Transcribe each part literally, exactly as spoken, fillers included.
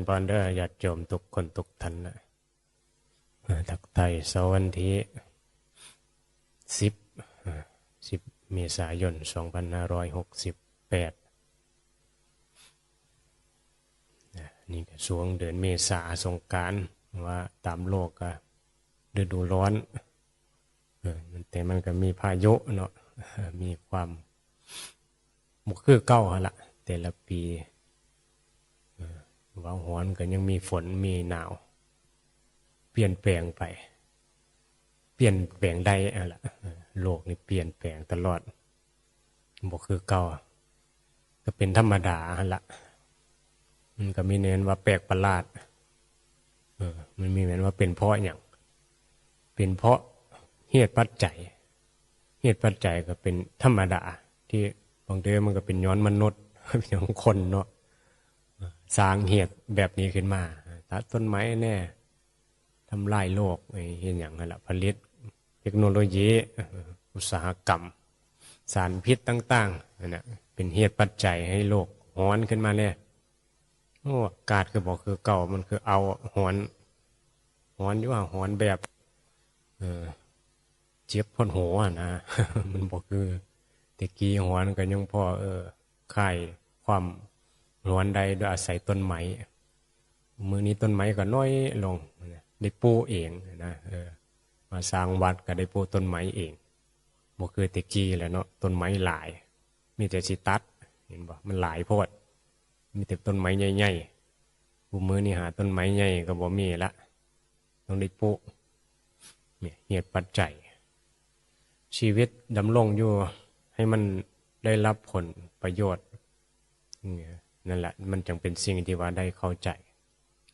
พรเด้อญาติโยมทุกคนทุกท่านนะ เอ่อ ทักทายเช้าวันที่สิบ เอ่อ สิบ เมษายน สองพันห้าร้อยหกสิบแปด นะ นี่ก็ช่วงเดือนเมษา สงกรานต์ ว่าตามโลกก็ฤดูร้อน เออ แต่มันก็มีพายุเนาะ มีความบ่คือเก่าหั่นละ แต่ละปี เออ ว่าฮ้อนก็ยังมีฝนมีหนาว เปลี่ยนแปลงไป เปลี่ยนแปลงได้หั่นละ เออ โลกนี่เปลี่ยนแปลงตลอด บ่คือเก่า ก็เป็นธรรมดาหั่นละ มันก็มีแนวว่าแปลกประหลาด เออ มันมีแนวว่าเป็นเพราะหยัง เป็นเพราะเหตุปัจจัย เหตุปัจจัยก็เป็นธรรมดา ที่บางเทื่อมันก็เป็นย้อนมนุษย์ ย้อนคนเนาะ สร้างเหตุแบบนี้ขึ้นมา ตัดต้นไม้แน่ ทำลายโลก ไอ้เฮ็ดหยังหั่นละ ผลิตเทคโนโลยี อุตสาหกรรม สารพิษต่างๆ นั่นน่ะ เป็นเหตุปัจจัยให้โลกฮ้อนขึ้นมาแน่ โอ้ อากาศคือบ่คือเก่า มันคือเอาฮ้อน ฮ้อนอยู่ว่าฮ้อนแบบ เออ เจ็บปวดหัวนะ มันบ่คือ แต่กี้ฮ้อนก็ยังพอ เออ คลายความฮ้อนได้โดยอาศัยต้นไม้ มื้อนี้ต้นไม้ก็น้อยลง ได้ปลูกเองนะ เออ มาสร้างวัดก็ได้ปลูกต้นไม้เอง บ่คือแต่กี้แหละเนาะ ต้นไม้หลาย มีแต่สิตัด เห็นบ่ มันหลายโพด มีแต่ต้นไม้ใหญ่ๆ ผู้มื้อนี้หาต้นไม้ใหญ่ก็บ่มีละ ต้องได้ปลูก เนี่ย เหตุปัจจัย ชีวิตดำรงอยู่ให้มันได้รับผลประโยชน์ เนี่ย นั่นแหละ มันจึงเป็นสิ่งที่ว่าได้เข้าใจ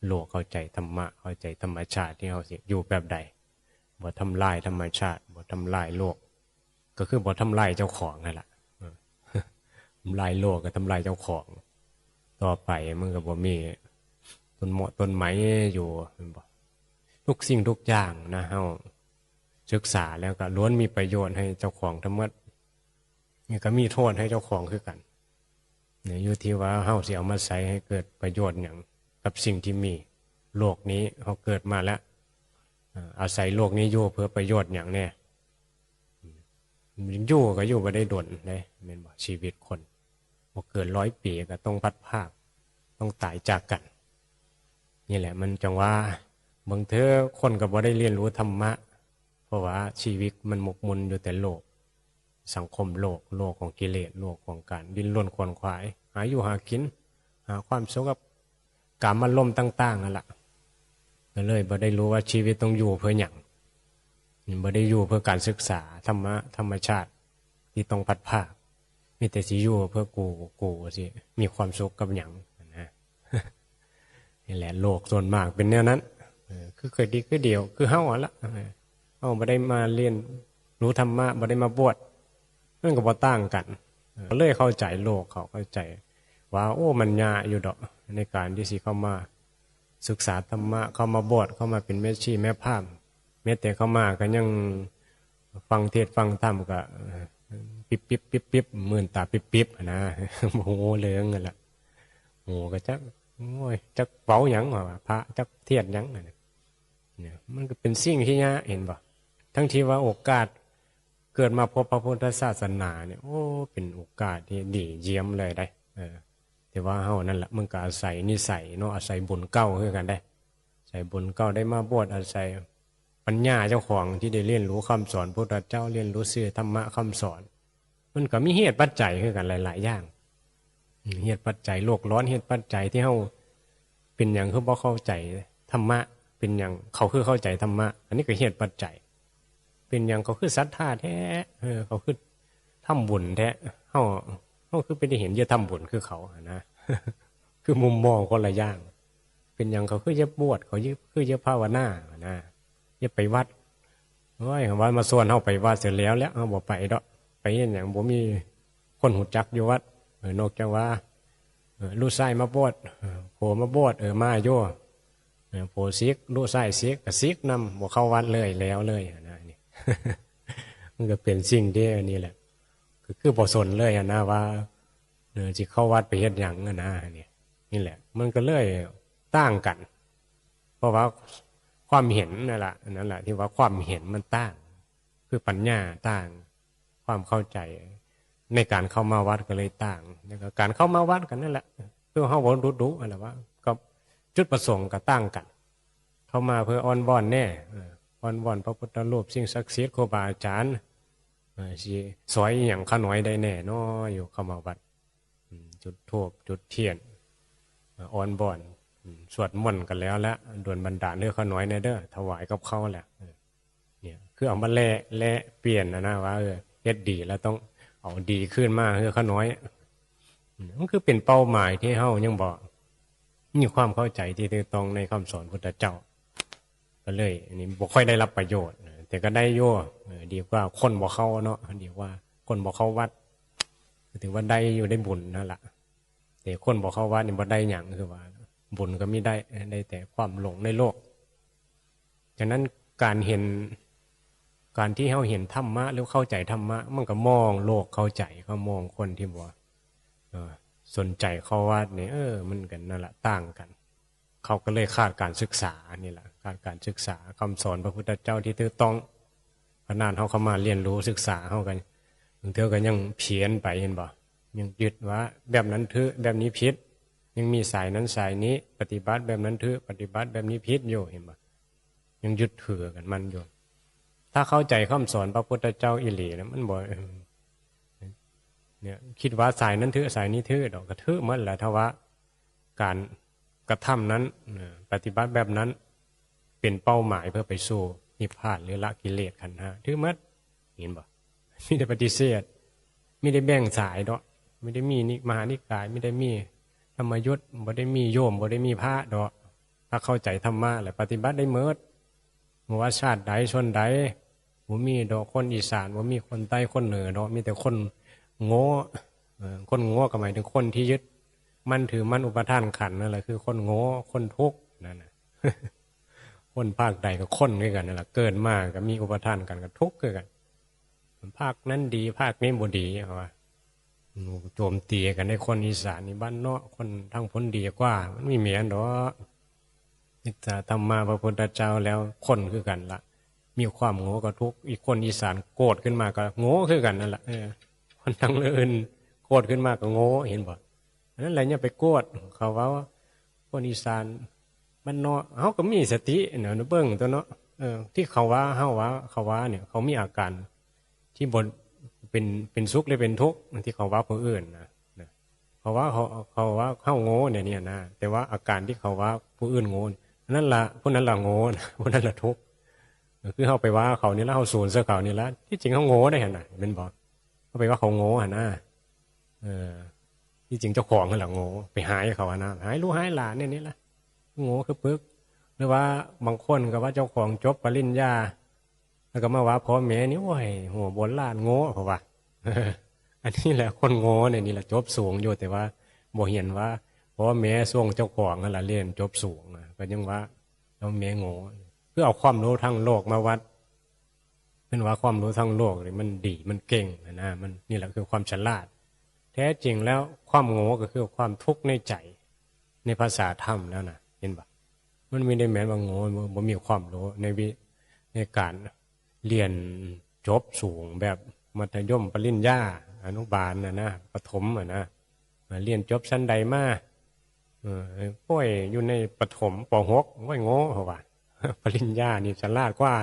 โลก เข้าใจธรรมะ เข้าใจธรรมชาติที่เฮาสิอยู่แบบใด บ่ทำลายธรรมชาติ บ่ทำลายโลก ก็คือบ่ทำลายเจ้าของนั่นล่ะ เออ ทำลายโลกก็ทำลายเจ้าของ ต่อไปมันก็บ่มีต้นเมาะต้นไม้อยู่ แม่นบ่ ทุกสิ่งทุกอย่างนะ เฮาศึกษาแล้วก็ล้วนมีประโยชน์ให้เจ้าของทั้งหมด นี่ก็มีโทษให้เจ้าของคือกัน เนี่ย อยู่ที่ว่าเฮาสิเอามาใช้ให้เกิดประโยชน์หยังกับสิ่งที่มี โลกนี้เฮาเกิดมาแล้ว อ่า อาศัยโลกนี้อยู่เพื่อประโยชน์หยังแน่ อยู่ก็อยู่บ่ได้ดนเด้ แม่นบ่ ชีวิตคน บ่เกินร้อยปีก็ต้องพลัดพราก ต้องตายจากกัน นี่แหละ มันจังว่า บางเทื่อคนก็บ่ได้เรียนรู้ธรรมะ เพราะว่าชีวิตมันหมกมุ่นอยู่แต่โลก สังคมโลก โลกของกิเลส โลกของการดิ้นรนขวนขวาย หาอยู่หากิน หาความสุขกับกามารมณ์ต่างๆ นั่นล่ะ ก็เลยบ่ได้รู้ว่าชีวิตต้องอยู่เพื่อหยัง บ่ได้อยู่เพื่อการศึกษาธรรมะ ธรรมชาติที่ต้องพลัดพราก มีแต่สิอยู่เพื่อกู กูสิมีความสุขกับหยังนะ นี่แหละ โลกส่วนมากเป็นแนวนั้น เออ คือเคยดีคือเดียว คือเฮาหั่นละ เออ เฮาบ่ได้มาเรียนรู้ธรรมะ บ่ได้มาบวช มันก็บ่ต่างกัน เออ ก็เลยเข้าใจโลกเขา เข้าใจว่า โอ้ มันยากอยู่ดอก ในการที่สิเข้ามาศึกษาธรรมะ เข้ามาบวช เข้ามาเป็นแม่ชีแม่พราหมณ์ แม้แต่เข้ามาก็ยังฟังเทศน์ฟังธรรมก็ เออ ปิ๊บปิ๊บปิ๊บปิ๊บ มื่นตาปิ๊บปิ๊บนะ โอ้โห เหลืองกันละ โอ้ ก็จัก โอ้ย จักเว้าหยังวะ พระจักเทศน์หยังอะนะ เนี่ย มันก็เป็นสิ่งที่ยาก เห็นบ่ ทั้งที่ว่าโอกาสเกิดมาพบพระพุทธศาสนาเนี่ย โอ้ เป็นโอกาสที่ดีเยี่ยมเลยได้ เออ แต่ว่าเฮานั่นแหละ มันก็อาศัยนิสัยเนาะ อาศัยบุญเก่าคือกันได้ อาศัยบุญเก่าได้มาบวช อาศัยปัญญาเจ้าของที่ได้เรียนรู้คำสอนพุทธเจ้า เรียนรู้ซื่อธรรมะคำสอน มันก็มีเหตุปัจจัยคือกันหลายๆ อย่าง อืม เหตุปัจจัยโลกร้อน เหตุปัจจัยที่เฮาเป็นหยังคือบ่เข้าใจธรรมะ เป็นหยังเขาคือเข้าใจธรรมะ อันนี้ก็เหตุปัจจัย เป็นหยังเขาคือศรัทธาแท้ เออ เขาคือทำบุญแท้ เฮา เฮาคือไปได้เห็นเยอะทำบุญคือเขาหั้นนะ คือมุมมองคนละอย่าง เป็นหยังเขาคือเยอะบวช เขาเยอะ คือเยอะภาวนาหั้นนะ เยอะไปวัด โอ้ย ว่ามาชวนเฮาไปวัดเสียแล้วแหละ เฮาบ่ไปดอก ไปเฮ็ดหยัง บ่มีคนรู้จักอยู่วัด เออ นอกจากว่า เออ ลูกชายมาบวช เออ ผัวมาบวช เออ มาอยู่ เออ ผัวสิก ลูกชายสิก ก็สิกนำ บ่เข้าวัดเลย แล้วเลยนะ นี่ มันก็เป็นสิ่งที่อันนี้แหละ ก็คือบ่สนเลยหั้นนะว่า เออ สิเข้าวัดไปเฮ็ดหยังหั้นนะ นี่ นี่แหละ มันก็เลย ต่างกัน เพราะว่าความเห็นนั่นแหละ นั่นแหละที่ว่าความเห็นมันต่าง คือปัญญาต่าง ความเข้าใจในการเข้ามาวัดก็เลยต่าง แล้วก็การเข้ามาวัดกันนั่นแหละ คือเฮาบ่ดุดุนั่นแหละว่า ก็จุดประสงค์ก็ต่างกัน เข้ามาเพื่ออ้อนวอนแน่ เออ อ้อนวอนพระพุทธรูป สิ่งศักดิ์สิทธิ์ ครูบาอาจารย์ เออ สิซอยอิหยังข้าน้อยได้แน่น้อ อยู่เข้ามาวัด อืม จุดธูป จุดเทียน เออ อ้อนวอน อืม สวดมนต์กันแล้วละ ดลบันดาลให้ข้าน้อยแน่เด้อ ถวายกับเขาแหละ เออ เนี่ย คือเอามาแลก แลกเปลี่ยนนะนะ ว่า เออ เฮ็ดดีแล้วต้องเอาดีคืนมาให้ข้าน้อย อืม มันคือเป็นเป้าหมายที่เฮายังบ่มีความเข้าใจที่ถูกต้องในคำสอนพุทธเจ้า ก็เลย อันนี้บ่ค่อยได้รับประโยชน์ แต่ก็ได้อยู่ เออ ดีกว่าคนบ่เข้าเนาะ ดีกว่าคนบ่เข้าวัด ก็ถือว่าได้อยู่ ได้บุญนั่นล่ะ แต่คนบ่เข้าวัดนี่บ่ได้หยัง คือว่า บุญก็มีได้ ได้แต่ความหลงในโลก ฉะนั้นการเห็น การที่เฮาเห็นธรรมะหรือเข้าใจธรรมะ มันก็มองโลกเข้าใจ ก็มองคนที่บ่ เอ่อ สนใจเข้าวัดนี่ เออ มันก็นั่นล่ะ ต่างกัน เขาก็เลยขาดการศึกษานี่ล่ะ ขาดการศึกษาคำสอนพระพุทธเจ้าที่ถูกต้อง ขนาดเฮาเข้ามาเรียนรู้ศึกษา เฮาก็บางเทื่อก็ยังเพี้ยนไป เห็นบ่ ยังยึดว่าแบบนั้นถูก แบบนี้ผิด ยังมีสายนั้นสายนี้ ปฏิบัติแบบนั้นถูก ปฏิบัติแบบนี้ผิดอยู่ เห็นบ่ ยังยึดถือกันมันอยู่ ถ้าเข้าใจคำสอนพระพุทธเจ้าอีหลีนะ มันบ่ เนี่ย คิดว่าสายนั้นถูก สายนี้ถูกดอก ก็ถูกหมดแหละ ถ้าว่าการกระทำนั้น เอ่อ ปฏิบัติแบบนั้น เป็นเป้าหมายเพื่อไปสู่นิพพาน หรือละกิเลสขันธ์ห้า ถูกหมด เห็นบ่ มีแต่ปฏิเสธ มีแต่แบ่งสายดอก มีแต่มีนิ มหานิกาย มีแต่มีธรรมยุต บ่ได้มีโยม บ่ได้มีพระดอก ถ้าเข้าใจธรรมะแล้วปฏิบัติได้หมด บ่ว่าชาติใดชนใด บ่มีดอกคนอีสาน บ่มีคนใต้คนเหนือดอก มีแต่คนโง่ เอ่อ คนโง่ก็หมายถึงคนที่ยึดมั่นถือมั่นอุปาทานขันธ์นั่นแหละ คือคนโง่ คนทุกข์นั่นน่ะ คนภาคใดก็คนคือกันนั่นล่ะ เกิดมาก็มีอุปาทานขันธ์ ก็ทุกข์คือกัน ภาคนั้นดี ภาคนี้บ่ดี เขาว่า โจมตีกันในคนอีสานนี่ บ้านเนาะ คนทางพุ้นดีกว่า มันมีแม่นดอก ศึกษาธรรมะพระพุทธเจ้าแล้วคนคือกันละ มีความโง่ก็ทุกข์ อีกคนอีสานโกรธขึ้นมาก็โง่คือกันนั่นล่ะ เออ คนทางอื่นโกรธขึ้นมาก็โง่ เห็นบ่ อันนั้นแหละ อย่าไปโกรธ เขาว่าคนอีสานบ้านเนาะ เฮาก็มีสติเนาะ เบิ่งตัวเนาะ เออ ที่เขาว่าเฮาว่า เขาว่าเนี่ย เขามีอาการที่บ่เป็น เป็นสุขหรือเป็นทุกข์ ที่เขาว่าผู้อื่นนะ นะ เขาว่าเขา เขาว่าเฮาโง่เนี่ย เนี่ยนะ แต่ว่าอาการที่เขาว่าผู้อื่นโง่ นั่นล่ะ ผู้นั้นล่ะโง่นะ ผู้นั้นล่ะทุกข์ คือเฮาไปว่าเขานี่ละ เฮาสูญเสียเขานี่ละ ที่จริงเฮาโง่ได้หั่นน่ะ แม่นบ่ เฮาไปว่าเขาโง่หั่นน่ะ เออ ที่จริงเจ้าของหั่นล่ะโง่ ไปหายเขาหั่นน่ะ หายลูกหายหลานเนี่ยนี่ล่ะ โง่คือปึก หรือว่าบางคนก็ว่าเจ้าของจบปริญญา แล้วก็มาว่าพ่อแม่นี่ โอ้ย หัวโบราณโง่ เขาว่า อันนี้แหละคนโง่เนี่ย นี่แหละจบสูงอยู่ แต่ว่าบ่เห็นว่าพ่อแม่ส่งเจ้าของหั่นล่ะเรียนจบสูงนะ ก็ยังว่าพ่อแม่โง่ คือเอาความรู้ทางโลกมาวัด เพิ่นว่าความรู้ทางโลกนี่มันดี มันเก่งนะ มัน นี่แหละคือความฉลาด แท้จริงแล้วความโง่ก็คือความทุกข์ในใจ ในภาษาธรรมแล้วนะ เห็นบ่ มันไม่ได้แม่นว่าโง่ บ่ บ่มีความรู้ในวิ ในการเรียนจบสูงแบบมัธยม ปริญญา อนุบาลน่ะนะ ประถมอะนะ เรียนจบชั้นใดมา เออ โอ้ย อยู่ในประถม ป.หก โอ้ย โง่ เขาว่า ปริญญานี่ฉลาดกว่า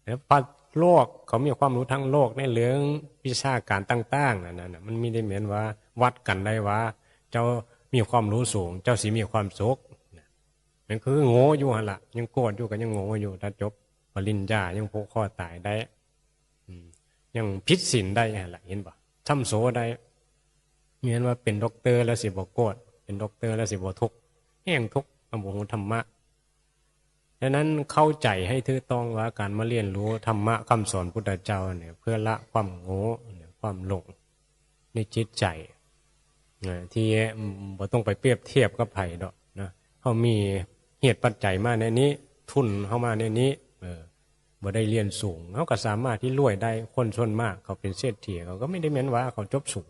แล้วพระโลกเขามีความรู้ทางโลกในเรื่องวิชาการต่างๆ นั่นน่ะ มันมีได้แม่นว่าวัดกันได้ว่า เจ้ามีความรู้สูง เจ้าสิมีความสุข นั่นคือโง่อยู่หั่นล่ะ ยังโกรธอยู่ก็ยังโง่อยู่ ถ้าจบปริญญายังผูกคอตายได้ อืม ยังผิดศีลได้หั่นล่ะ เห็นบ่ ช่ำโสได้ แม่นว่าเป็นด็อกเตอร์แล้วสิบ่โกรธ เป็นด็อกเตอร์แล้วสิบ่ทุกข์ แฮ่งทุกข์ มันบ่ฮู้ธรรมะ ฉะนั้นเข้าใจให้ถูกต้องว่าการมาเรียนรู้ธรรมะคำสอนพุทธเจ้าเนี่ย เพื่อละความโง่เนี่ย ความหลงในจิตใจนะ ที่บ่ต้องไปเปรียบเทียบกับไผดอกนะ เฮามีเหตุปัจจัยมาแนวนี้ ทุนเฮามาแนวนี้ เออ บ่ได้เรียนสูง เฮาก็สามารถที่รวยได้ คนส่วนมากเขาเป็นเศรษฐี เขาก็ไม่ได้แม่นว่าเขาจบสูง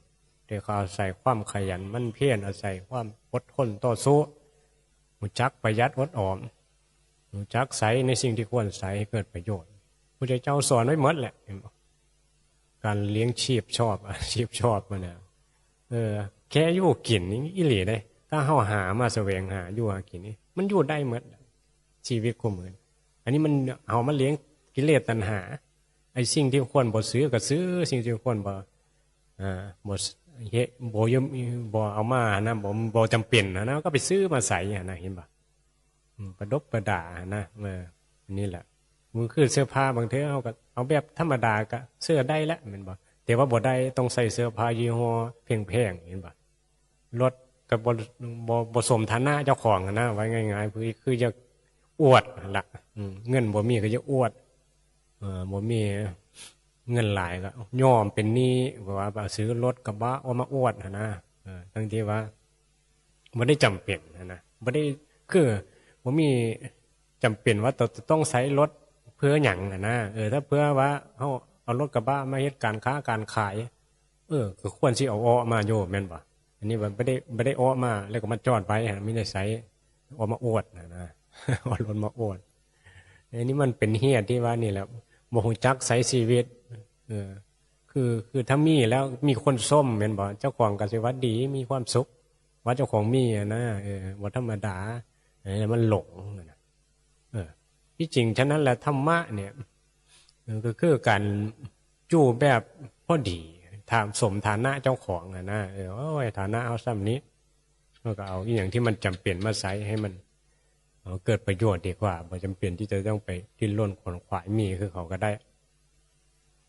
แต่เขาอาศัยความขยันหมั่นเพียร อาศัยความอดทนต่อสู้ รู้จักประหยัดอดออม รู้จักใช้ในสิ่งที่ควรใช้ให้เกิดประโยชน์ พระพุทธเจ้าสอนไว้หมดแหละ เห็นบ่ การเลี้ยงชีพชอบ อาชีพชอบมันนะ เออ แค่อยู่กินนี่อีหลีเด้ ถ้าเฮาหามาแสวงหาอยู่หากินนี่ มันอยู่ได้หมด ชีวิตคู่มื้อ อันนี้มันเอามาเลี้ยงกิเลสตัณหา ไอ้สิ่งที่ควรบ่ซื้อก็ซื้อ สิ่งที่ควรบ่ อ่า บ่เฮ็ด บ่ยม บ่เอามานะ บ่ บ่จำเป็นนะ ก็ไปซื้อมาใส่นะ เห็นบ่ อืม ประดบประดานะ เออ อันนี้แหละ มันคือเสื้อผ้า บางเทื่อเฮาก็เอาแบบธรรมดาก็ซื้อได้ละ แม่นบ่ แต่ว่าบ่ได้ ต้องใส่เสื้อผ้ายี่ห้อแพงๆ เห็นบ่ รถก็บ่ บ่ บ่สมฐานะเจ้าของหั้นนะ ว่าง่ายๆ คือ คืออยากอวดหั้นละ อืม เงินบ่มีก็อยากอวด เออ บ่มีเงินหลายก็ยอมเป็นหนี้ แบบว่าซื้อรถกระบะเอามาอวดหั้นนะ เออ ทั้งที่ว่าบ่ได้จำเป็นหั้นนะ บ่ได้ คือบ่มีจำเป็นว่าต้อง ต้องใช้รถเพื่อหยังหั้นนะ เออ ถ้าเพื่อว่าเฮาเอารถกระบะมาเฮ็ดการค้าการขาย เออ ก็ควรสิเอาออกมาอยู่ แม่นบ่ อันนี้มันบ่ได้ บ่ได้ออกมา แล้วก็มาจอดไว้หั้น มีแต่ใช้ เอามาอวดหั้นนะ เอารถมาอวด อันนี้มันเป็นเหตุที่ว่านี่แหละ บ่รู้จักใช้ชีวิต เออ คือ คือถ้ามีแล้วมีคนชม แม่นบ่ เจ้าของก็สิว่าดี มีความสุข ว่าเจ้าของมีอะนะ เออ บ่ธรรมดา อันนี้มันหลงนะ เออ ที่จริงฉะนั้นแหละธรรมะเนี่ย เออ ก็คือการอยู่แบบพอดี ตามสมฐานะเจ้าของอะนะ เออ โอ้ย ฐานะเฮาส่ำนี้ เฮาก็เอาอีหยังที่มันจำเป็นมาใช้ให้มัน เออ เกิดประโยชน์ดีกว่า บ่จำเป็นที่จะต้องไปดิ้นรนขวนขวายมีคือเขาก็ได้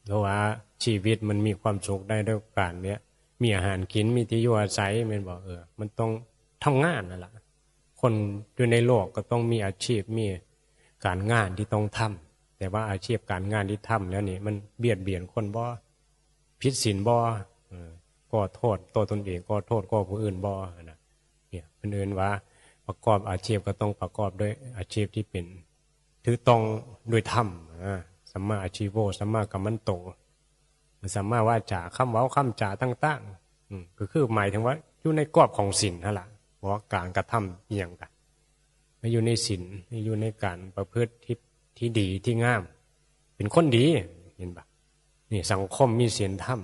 เพราะว่าชีวิตมันมีความสุขได้ด้วยการเนี้ย มีอาหารกิน มีที่อยู่อาศัย แม่นบ่ เออ มันต้องทำงานนั่นล่ะ คนอยู่ในโลกก็ต้องมีอาชีพ มีการงานที่ต้องทำ แต่ว่าอาชีพการงานที่ทำแล้วนี่มันเบียดเบียนคนบ่ ผิดศีลบ่ เออ ก่อโทษต่อตนเอง ก่อโทษก่อผู้อื่นบ่ นะ เนี่ย เพิ่นเอิ้นว่าประกอบอาชีพก็ต้องประกอบด้วยอาชีพที่เป็น ถูกต้องด้วยธรรม อ่า สัมมาอาชีโว สัมมากัมมันโต สัมมาวาจา คำเว้าคำจาต่างๆ อืม ก็คือหมายถึงว่าอยู่ในกรอบของศีลหั้นล่ะ เพราะว่าการกระทำอีหยังก็ให้อยู่ในศีล ให้อยู่ในการประพฤติที่ ที่ดีที่งาม เป็นคนดี เห็นบ่ นี่สังคมมีศีลธรรม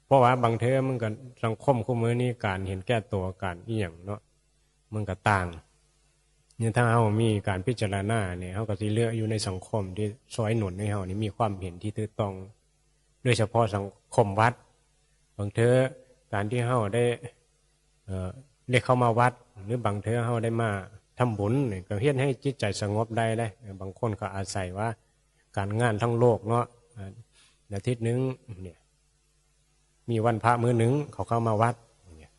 เพราะว่าบางเทื่อมันก็ สังคมคู่มื้อนี้การเห็นแก่ตัว การอีหยังเนาะ มันก็ต่าง เนี่ย ถ้าเฮามีการพิจารณาเนี่ย เฮาก็สิเลือกอยู่ในสังคมที่ช่วยหนุนให้เฮานี่มีความเห็นที่ถูกต้อง โดยเฉพาะสังคมวัด บางเทื่อการที่เฮาได้ เอ่อ ได้เข้ามาวัด หรือบางเทื่อเฮาได้มาทำบุญนี่ ก็เฮ็ดให้จิตใจสงบได้เด้ บางคนก็อาศัยว่าการงานทั้งโลกเนาะ อ่า อาทิตย์หนึ่งเนี่ย มีวันพระมื้อหนึ่งเขาเข้ามาวัดเนี่ย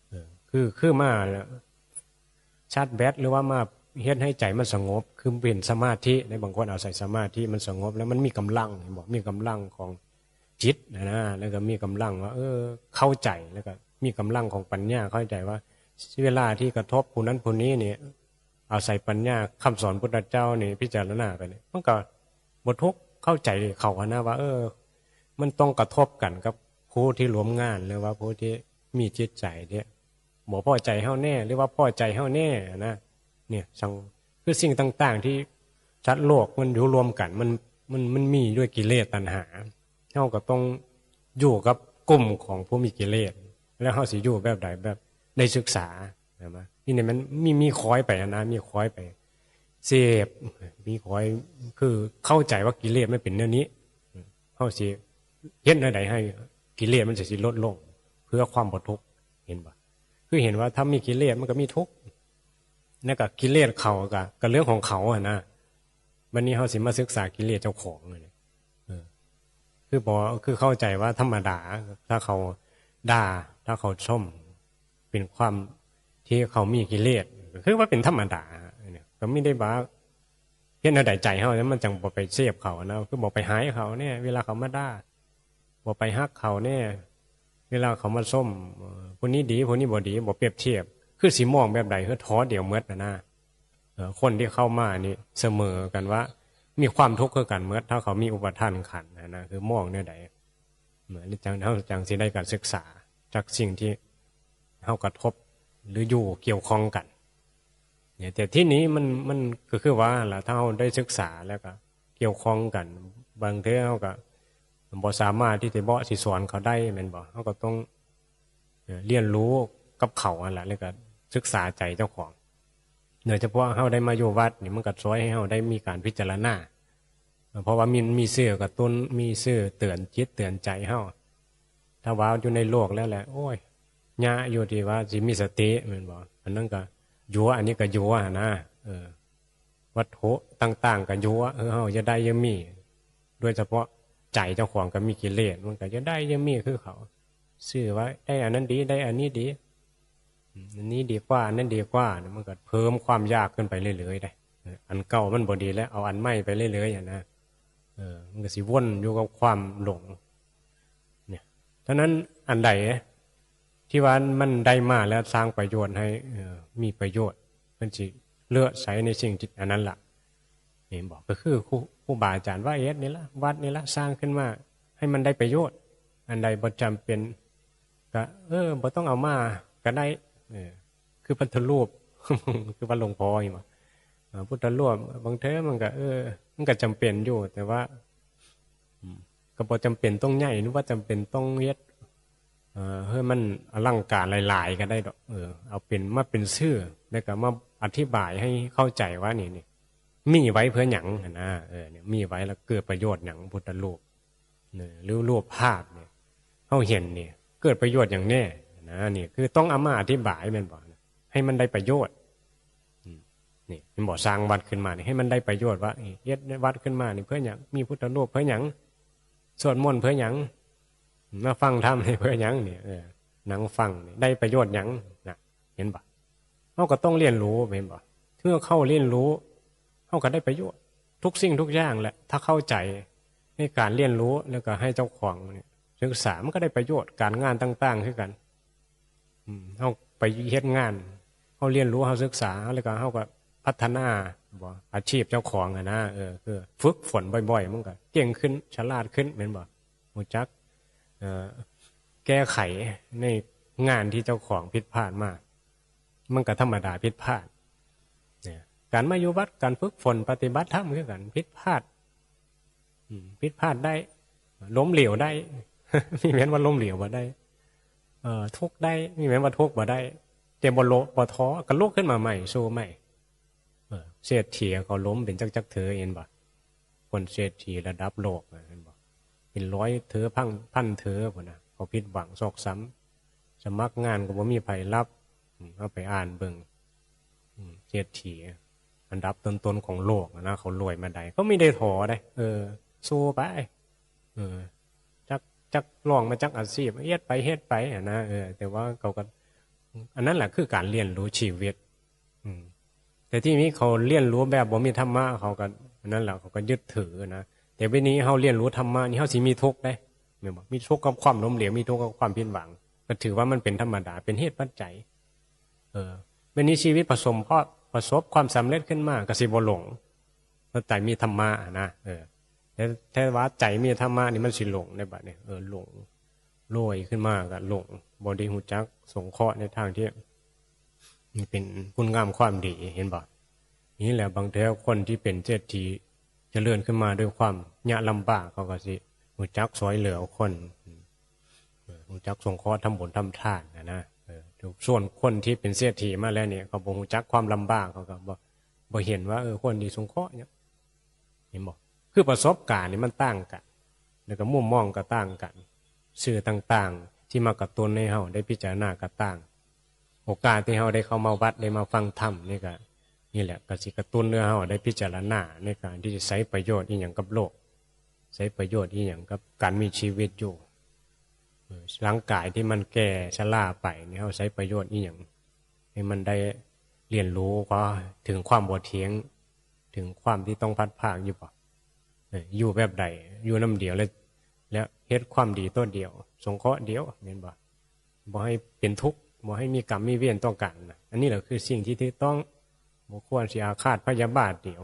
เออ คือ คือมาแล้วชาร์จแบต หรือว่ามาเฮ็ดให้ใจมันสงบ คือเป็นสมาธิ ในบางคนเอาใส่สมาธิมันสงบ แล้วมันมีกำลัง เห็นบ่ มีกำลังของจิตนะ แล้วก็มีกำลังว่า เออ เข้าใจ แล้วก็มีกำลังของปัญญา เข้าใจว่าเวลาที่กระทบผู้นั้นผู้นี้เนี่ย เอาใส่ปัญญาคำสอนพุทธเจ้านี่พิจารณาไปเนี่ย มันก็บ่ทุกข์ เข้าใจเข้าหั้นนะว่า เออ มันต้องกระทบกันกับผู้ที่ร่วมงาน หรือว่าผู้ที่มีจิตใจที่บ่พอใจเฮาแน่ หรือว่าพอใจเฮาแน่นะ เนี่ย สัง คือสิ่งต่างๆที่สัตว์โลกมันอยู่รวมกัน มัน มัน มันมีด้วยกิเลสตัณหา เฮาก็ต้องอยู่กับกลุ่มของผู้มีกิเลส แล้วเฮาสิอยู่แบบใด แบบได้ศึกษา เห็นบ่ นี่เนี่ยมันมี มีคอยไปหั้นนะ มีคอยไปเสพ มีคอย คือเข้าใจว่ากิเลสมันเป็นแนวนี้ เฮาสิเฮ็ดแนวใดให้กิเลสมันสิ สิลดลง เพื่อความบ่ทุกข์ เห็นบ่ คือเห็นว่าถ้ามีกิเลสมันก็มีทุกข์ แล้วก็กิเลสเขาก็ ก็เรื่องของเขาหั้นนะ บัดนี้เฮาสิมาศึกษากิเลสเจ้าของเลย เออ คือบ่ คือเข้าใจว่าธรรมดา ถ้าเขาด่า ถ้าเขาชม เป็นความที่เขามีกิเลส ก็คือว่าเป็นธรรมดาเนี่ย ก็มีแต่ว่าเฮ็ดแนวใดใจเฮาเนี่ยมันจังบ่ไปเสพเขานะ คือบ่ไปหายเขาเนี่ย เวลาเขามาด่า บ่ไปฮักเขาเนี่ย เวลาเขามาชม เอ่อ ผู้นี้ดี ผู้นี้บ่ดี บ่เปรียบเทียบ คือสิมองแบบใด คือถอดเดี่ยวหมดน่ะนะ เอ่อ คนที่เข้ามานี่เสมอกันว่า มีความทุกข์คือกันหมด ถ้าเขามีอุปาทานขันธ์นะ คือมองแนวใด เหมือนจัง เฮาจังสิได้การศึกษาจากสิ่งที่เฮากระทบหรืออยู่เกี่ยวข้องกัน เนี่ย แต่ที่นี้มัน มันก็คือว่าล่ะ ถ้าเราได้ศึกษาแล้วก็เกี่ยวข้องกัน บางเทื่อเราก็บ่สามารถที่จะเบาะสิสอนเขาได้แม่นบ่ เราก็ต้อง เอ่อ เรียนรู้กับเขาหั่นล่ะ แล้วก็ศึกษาใจเจ้าของ โดยเฉพาะเราได้มาอยู่วัดนี่ มันก็ช่วยให้เราได้มีการพิจารณา เพราะว่ามันมีสื่อกระตุ้น มีสื่อเตือนจิตเตือนใจเรา ถ้าว่าอยู่ในโลกแล้วแหละ โอ้ย ยากอยู่ที่ว่าสิมีสติแม่นบ่ อันนั้นก็หยว อันนี้ก็หยวหั่นนะ เออ วัตถุต่างๆก็หยว เออ เราอย่าได้อย่ามี โดยเฉพาะใจเจ้าของก็มีกิเลส มันก็อย่าได้อย่ามีคือเขา ซื้อไว้ ได้อันนั้นดี ได้อันนี้ดี อืม อันนี้ดีกว่า อันนั้นดีกว่าเนี่ย มันก็เพิ่มความอยากขึ้นไปเรื่อยๆ ได้ เออ อันเก่ามันบ่ดีแล้ว เอาอันใหม่ไปเรื่อยๆ หั่นนะ เออ มันก็สิวนอยู่กับความหลง เนี่ย ฉะนั้นอันใดที่ว่ามันได้มาแล้วสร้างประโยชน์ให้ เอ่อ มีประโยชน์ มันสิเลือกใช้ในสิ่งที่อันนั้นล่ะ เห็นบ่ ก็คือครู ครูบาอาจารย์ว่าเฮ็ดนี่ล่ะ วัดนี่ล่ะ สร้างขึ้นมาให้มันได้ประโยชน์ อันใดบ่จำเป็น ก็ เออ บ่ต้องเอามาก็ได้ เออ คือพุทธรูป คือวัดหลวงพ่อนี่หว่า อ่า พุทธรูป บางเทื่อมันก็ เออ มันก็จำเป็นอยู่ แต่ว่า อืม ก็บ่จำเป็นต้องใหญ่ หรือว่าจำเป็นต้องเฮ็ด เอ่อ ให้มันอลังการหลายๆ ก็ได้ดอก เออ เอาเป็น มาเป็นชื่อ แล้วก็มาอธิบายให้เข้าใจว่านี่ นี่ มีไว้เพื่อหยังหั่นนะ เออ เนี่ย มีไว้แล้วเกิดประโยชน์หยัง พุทธรูป เนี่ย หรือรูปภาพเนี่ย เฮาเห็นเนี่ย เกิดประโยชน์หยังแน่นะ นี่คือต้องเอามาอธิบายแม่นบ่ ให้มันได้ประโยชน์ อืม นี่ แม่นบ่ สร้างวัดขึ้นมานี่ ให้มันได้ประโยชน์ว่า เอ้ย เฮ็ดวัดขึ้นมานี่เพื่อหยัง มีพุทธรูปเพื่อหยัง สวดมนต์เพื่อหยัง มาฟังธรรมนี่เพื่อหยังนี่ เออ นั่งฟังนี่ ได้ประโยชน์หยังนะ เห็นบ่ เฮาก็ต้องเรียนรู้ เห็นบ่ เมื่อเข้าเรียนรู้ เฮาก็ได้ประโยชน์ ทุกสิ่งทุกอย่างแหละ ถ้าเข้าใจในการเรียนรู้ แล้วก็ให้เจ้าของเนี่ยศึกษา มันก็ได้ประโยชน์ การงานต่างๆ คือกัน อืม เฮาไปเฮ็ดงาน เฮาเรียนรู้ เฮาศึกษา แล้วก็เฮาก็พัฒนา บ่ อาชีพเจ้าของอะนะ เออ คือฝึกฝนบ่อยๆ มันก็เก่งขึ้น ฉลาดขึ้น แม่นบ่ รู้จัก เอ่อ แก้ไขในงานที่เจ้าของผิดพลาดมา มันก็ธรรมดาผิดพลาด เนี่ย การมาอยู่วัด การฝึกฝนปฏิบัติธรรมคือกัน ผิดพลาด อืม ผิดพลาดได้ ล้มเหลวได้ มีแม่นว่าล้มเหลวบ่ได้ เอ่อ ทุกข์ได้ มีแม่นว่าทุกข์บ่ได้ แต่บ่โล บ่ท้อ ก็ลุกขึ้นมาใหม่ สู้ใหม่ เออ เศรษฐีเขาล้มเป็นจักๆ เทื่อ เห็นบ่ คนเศรษฐีระดับโลกนะ เห็นบ่ เป็นร้อยเทื่อ พัน พันเทื่อพุ้นนะ เขาผิดหวังซอกซ้ำ สมัครงานก็บ่มีไผรับ อืม เอาไปอ่านเบิ่ง อืม เศรษฐีอันดับต้นๆ ของโลกอะนะ เขารวยมาได้ เขาไม่ได้ท้อเด้ เออ สู้ไป เออ จัก จักลองมาจักอาชีพ เฮ็ดไป เฮ็ดไปอะนะ เออ แต่ว่าเขาก็ อันนั้นแหละคือการเรียนรู้ชีวิต อืม แต่ที่นี้เขาเรียนรู้แบบบ่มีธรรมะ เขาก็ อันนั้นแหละ เขาก็ยึดถือนะ แต่วันนี้เฮาเรียนรู้ธรรมะนี่ เฮาสิมีทุกข์เด้ แม่นบ่ มีทุกข์กับความล้มเหลว มีทุกข์กับความผิดหวัง ก็ถือว่ามันเป็นธรรมดา เป็นเหตุปัจจัย เออ วันนี้ชีวิตประสม ประสบความสำเร็จขึ้นมา ก็สิบ่หลง เพราะใจมีธรรมะนะ เออ แต่ แต่ว่าใจมีธรรมะนี่มันสิหลงได้บัดนี้ เออ หลง รวยขึ้นมาก็หลง บ่ได้รู้จักสงเคราะห์ในทางที่ นี่เป็นคุณงามความดี เห็นบ่ นี่แหละ บางเทื่อคนที่เป็นเศรษฐีเจริญขึ้นมาด้วยความยากลำบาก เขาก็สิรู้จักช่วยเหลือคน เออ รู้จักสงเคราะห์ทำบุญทำทานนะนะ เออ ส่วนคนที่เป็นเศรษฐีมาแล้วเนี่ย เขาบ่รู้จักความลำบาก เขาก็บ่ บ่เห็นว่า เออ คนที่สงเคราะห์เนี่ย เห็นบ่ คือประสบการณ์นี่มันต่างกัน แล้วก็มุมมองก็ต่างกัน สื่อต่างๆ ที่มากระตุ้นให้เฮาได้พิจารณาก็ต่าง โอกาสที่เฮาได้เข้ามาวัด ได้มาฟังธรรมนี่ก็ นี่แหละ ก็สิกระตุ้นให้เฮาได้พิจารณาในการที่จะใช้ประโยชน์อีหยังกับโลก ใช้ประโยชน์อีหยังกับการมีชีวิตอยู่ เออ ร่างกายที่มันแก่ชราไปนี่ เฮาใช้ประโยชน์อีหยัง ให้มันได้เรียนรู้ ก็ถึงความบ่เที่ยง ถึงความที่ต้องพลัดพรากอยู่บ่ เออ อยู่แบบใด อยู่นำเดียว แล้ว แล้วเฮ็ดความดีตัวเดียว สงเคราะห์เดียว แม่นบ่ บ่ให้เป็นทุกข์ บ่ให้มีกรรมมีเวรต่อกันนะ อันนี้แหละคือสิ่งที่ถูกต้อง บ่ควรสิอาฆาตพยาบาทเดียว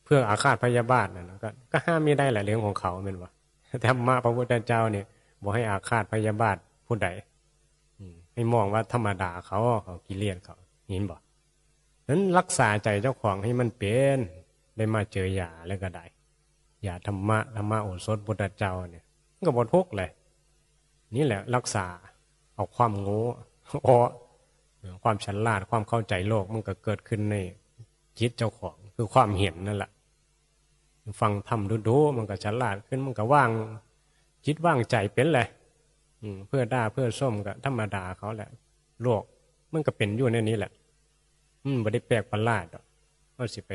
เพื่ออาฆาตพยาบาทนั่นนะ ก็ ก็ห้ามไม่ได้แหละ เรื่องของเขา แม่นบ่ ธรรมะพระพุทธเจ้าเนี่ย บ่ให้อาฆาตพยาบาทผู้ใด อืม ให้มองว่าธรรมดาเขา เขากิเลสเขา เห็นบ่ นั้นรักษาใจเจ้าของให้มันเป็น ได้มาเจอยาแล้วก็ได้ ยาธรรมะ ธรรมโอสถพุทธเจ้าเนี่ย มันก็บ่ทุกข์เลย นี่แหละรักษาเอาความโง่ เอาความฉลาด ความเข้าใจโลก มันก็เกิดขึ้นในจิตเจ้าของ คือความเห็นนั่นแหละ ฟังธรรมดูๆ มันก็ฉลาดขึ้น มันก็ว่างจิตว่างใจเป็นแหละ อืม เพื่อด่าเพื่อส้มก็ธรรมดาเขาแหละ โลกมันก็เป็นอยู่ในนี้แหละ อืม บ่ได้แปลกประหลาดดอก เฮาสิไป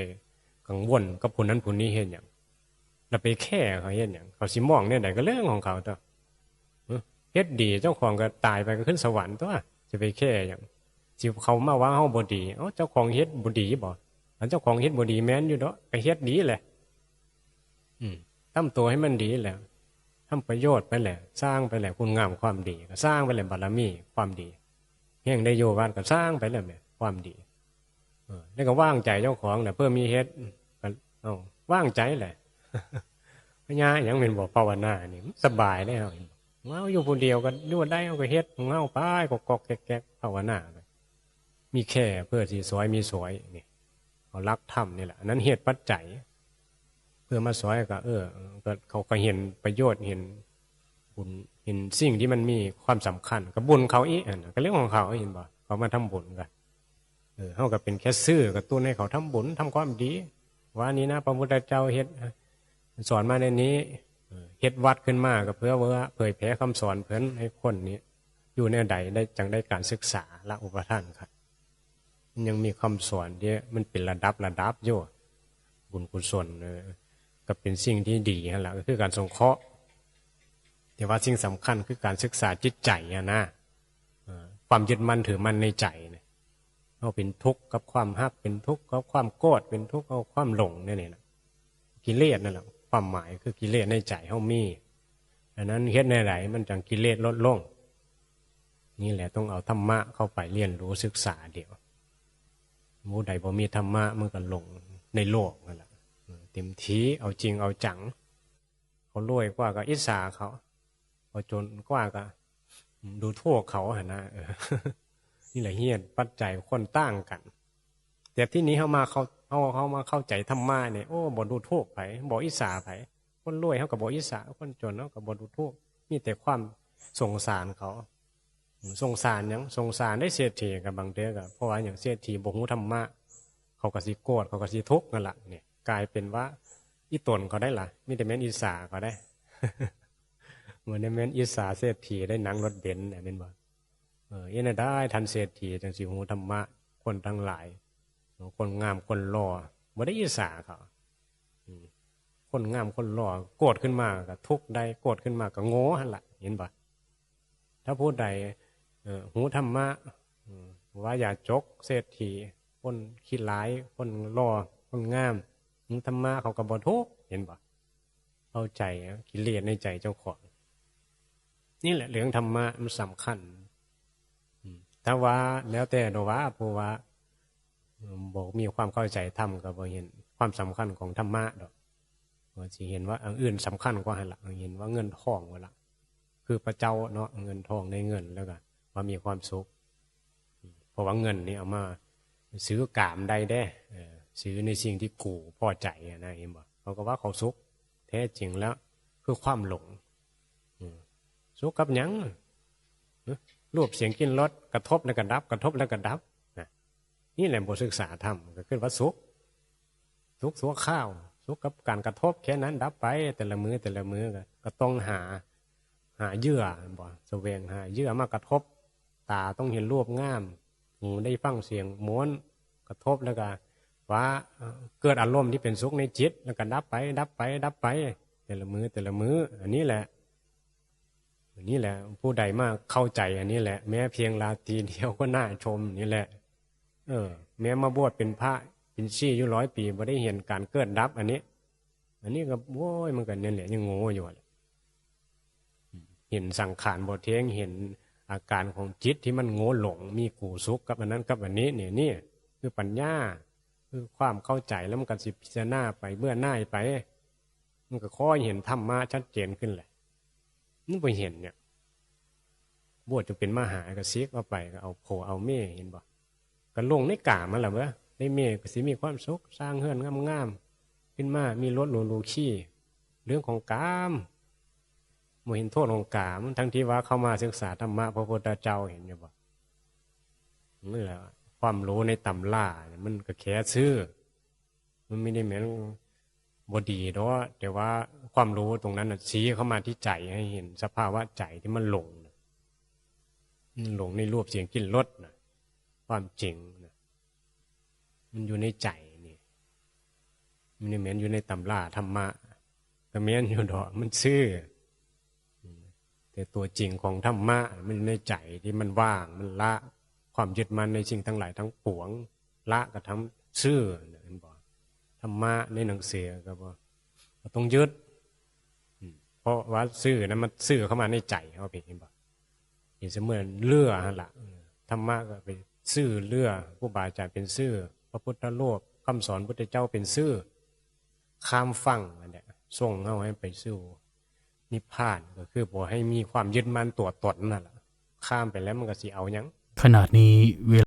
กังวลกับผู้นั้นผู้นี้เฮ็ดหยัง แล้วไปแคร์เขาเฮ็ดหยัง เขาสิมองแนวใดก็เรื่องของเขาตั๊ว เฮ็ดดีเจ้าของก็ตายไปก็ขึ้นสวรรค์ตั๊ว สิไปแคร์หยัง สิเขามาว่าเฮาบ่ดี เอ้า เจ้าของเฮ็ดบ่ดีบ่ อันเจ้าของเฮ็ดบ่ดีแม่นอยู่ดอก ก็เฮ็ดดีแหละ อืม ทำตัวให้มันดีแหละ ทำประโยชน์ไปแหละ สร้างไปแหละ คุณงามความดี ก็สร้างไปแหละ บารมีความดี แฮงได้อยู่วัดก็สร้างไปแหละแหม ความดี เออ แล้วก็วางใจเจ้าของแหละ เพื่อมีเฮ็ด ก็ เอ้า วางใจแหละ พญาหยังเป็นบ่ภาวนานี่ มันสบายเลยเฮา เฮาอยู่ผู้เดียวก็อยู่ได้ เฮาก็เฮ็ดของเฮาไป กอกๆแก๊กๆ ภาวนาไป มีแค่เพื่อสิซอยมีซอยนี่ เอาหลักธรรมนี่แหละ อันนั้นเหตุปัจจัย เพื่อมาซอยก็ เออ ก็เขาก็เห็นประโยชน์ เห็นบุญ เห็นสิ่งที่มันมีความสำคัญ ก็บุญเขาอีก อันนั้นก็เรื่องของเขา เห็นบ่ เขามาทำบุญกัน เออ เฮาก็เป็นแค่สื่อกระตุ้นให้เขาทำบุญ ทำความดี ว่านี่นะ พระพุทธเจ้าเฮ็ด สอนมาในนี้ เออ เฮ็ดวัดขึ้นมาก็เพื่อว่าเผยแผ่คำสอนเพิ่นให้คนนี้ อยู่แนวใดได้ จั่งได้การศึกษาละอุปทานครับ มันยังมีคำสอนที่มันเป็นระดับระดับอยู่ บุญกุศล เออ ก็เป็นสิ่งที่ดีนั่นแหละ ก็คือการสงเคราะห์ แต่ว่าสิ่งสำคัญคือการศึกษาจิตใจอะนะ เออ ความยึดมั่นถือมั่นในใจเนี่ย เฮาเป็นทุกข์กับความฮัก เป็นทุกข์กับความโกรธ เป็นทุกข์กับความหลงเนี่ยนี่นะ กิเลสนั่นแหละ ความหมายคือกิเลสในใจเฮามี อันนั้นเฮ็ดแนวใดมันจั่งกิเลสลดลง นี่แหละต้องเอาธรรมะเข้าไปเรียนรู้ศึกษาเดี๋ยว หมู่ใดบ่มีธรรมะมันก็หลงในโลกนั่นแหละ เออ เต็มที่ เอาจริงเอาจัง เขารวยกว่าก็อิจฉาเขา เขาจนกว่าก็ อืม ดูถูกเขาหั่นนะ เออ นี่แหละเหตุปัจจัยคนต่างกัน แต่ที่นี้เฮามาเข้า เฮา เฮามาเข้าใจธรรมะเนี่ย โอ้ บ่ดูถูกไผ บ่อิจฉาไผ คนรวยเฮาก็บ่อิจฉา คนจนเฮาก็บ่ดูถูก มีแต่ความสงสารเขา อืม สงสารหยัง สงสารได้เศรษฐีกับบางเทื่อก็ เพราะว่าหยัง เศรษฐีบ่ฮู้ธรรมะ เขาก็สิโกรธ เขาก็สิทุกข์นั่นล่ะ เนี่ย กลายเป็นว่าอีตนเขาได้ล่ะ มีแต่แม่นอิจฉาเขาได้ บ่ได้แม่นอิจฉาเศรษฐีได้นั่งรถเบนซ์น่ะ แม่นบ่ เออ เฮ็ดแนวใดท่านเศรษฐีจั่งสิฮู้ธรรมะ คนทั้งหลาย คนงามคนหล่อ บ่ได้อิจฉาเขา อืม คนงามคนหล่อ โกรธขึ้นมาก็ทุกข์ได้ โกรธขึ้นมาก็โง่หั่นล่ะ เห็นบ่ ถ้าผู้ใด เอ่อ ฮู้ธรรมะ อืม ว่ายาจก เศรษฐี คนขี้ร้าย คนหล่อ คนงาม ฮู้ธรรมะเขาก็บ่ทุกข์ เห็นบ่ เข้าใจกิเลสในใจเจ้าของ นี่แหละเรื่องธรรมะมันสำคัญ อืม ถ้าว่าแล้วแต่เนาะว่า ผู้ว่า อืม บ่มีความเข้าใจธรรมก็บ่เห็นความสำคัญของธรรมะดอก ว่าสิเห็นว่าอันอื่นสำคัญกว่าหั่นล่ะ เห็นว่าเงินทองว่าล่ะ คือพระเจ้าเนาะ เงินทองได้เงินแล้วก็ว่ามีความสุข เพราะว่าเงินนี่เอามาซื้อกามได้เด้ เออ ซื้อในสิ่งที่กูพอใจอะนะ เห็นบ่ เขาก็ว่าเขาสุข แท้จริงแล้วคือความหลง อืม สุขกับหยัง ฮะ รูปเสียงกลิ่นรสกระทบแล้วก็ดับ กระทบแล้วก็ดับ นะ นี่แหละบ่ศึกษาธรรม ก็คือว่าสุข สุขชั่วคราว สุขกับการกระทบแค่นั้นดับไป แต่ละมื้อแต่ละมื้อก็ ก็ต้องหา หาเหยื่อ บ่ แสวงหาเหยื่อมากระทบ ตาต้องเห็นรูปงาม หูได้ฟังเสียงม่วน กระทบแล้วก็ว่า เอ่อ เกิดอารมณ์ที่เป็นสุขในจิต แล้วก็ดับไป ดับไป ดับไป แต่ละมื้อแต่ละมื้อ อันนี้แหละ อันนี้แหละ ผู้ใดมาเข้าใจอันนี้แหละ แม้เพียงราตรีเดียวก็น่าชมนี่แหละ เออ แม้มาบวชเป็นพระเป็นชีอยู่ร้อยปี บ่ได้เห็นการเกิดดับอันนี้ อันนี้ก็ โอ้ย มันก็นั่นแหละ ยังโง่อยู่แหละ เห็นสังขารบ่เที่ยง เห็นอาการของจิตที่มันโง่หลง มีกูสุขกับอันนั้นกับอันนี้ เนี่ย นี่คือปัญญา คือความเข้าใจ แล้วมันก็สิพิจารณาไป เบื่อหน่ายไป มันก็ค่อยเห็นธรรมะชัดเจนขึ้นแหละ มันบ่เห็นเนี่ย บวชจนเป็นมหาก็เสียกเอาไป ก็เอาผัวเอาเมีย เห็นบ่ ก็หลงในกามนั่นแหละเว้ย ได้เมียก็สิมีความสุข สร้างเฮือนงามๆ ขึ้นมา มีรถหรูๆ ขี่ เรื่องของกาม บ่เห็นโทษของกาม ทั้งที่ว่าเข้ามาศึกษาธรรมะพระพุทธเจ้า เห็นอยู่บ่? นั่นแหละ ความรู้ในตำราเนี่ยมันก็แค่ซื่อ มันไม่ได้แม่นบ่ดีดอก แต่ว่าความรู้ตรงนั้นน่ะ ชี้เข้ามาที่ใจ ให้เห็นสภาวะใจที่มันหลงน่ะ มันหลงในรูปเสียงกลิ่นรสน่ะ ความจริงน่ะ มันอยู่ในใจนี่ มันบ่แม่นอยู่ในตำราธรรมะ ก็แม่นอยู่ดอก มันซื่อ แต่ตัวจริงของธรรมะมันในใจที่มันว่าง มันละความยึดมั่นในสิ่งทั้งหลายทั้งปวง ละกระทั่งซื่อน่ะ เห็นบ่? ธรรมะในหนังสือก็บ่ บ่ต้องยึด อืม เพราะว่าซื่อนั้นมันซื่อเข้ามาในใจเฮา เห็นบ่? เปรียบเสมือนเรือหั่นล่ะ เออ ธรรมะก็ไปซื่อเรือ ครูบาอาจารย์เป็นซื่อ พระพุทธรูป คำสอนพุทธเจ้าเป็นซื่อ ข้ามฝั่งนั่นแหละ ส่งเฮาให้ไปสู่นิพพาน ก็คือบ่ให้มีความยึดมั่นตัวตนนั่นล่ะ ข้ามไปแล้วมันก็สิเอาหยัง ขณะนี้เวลา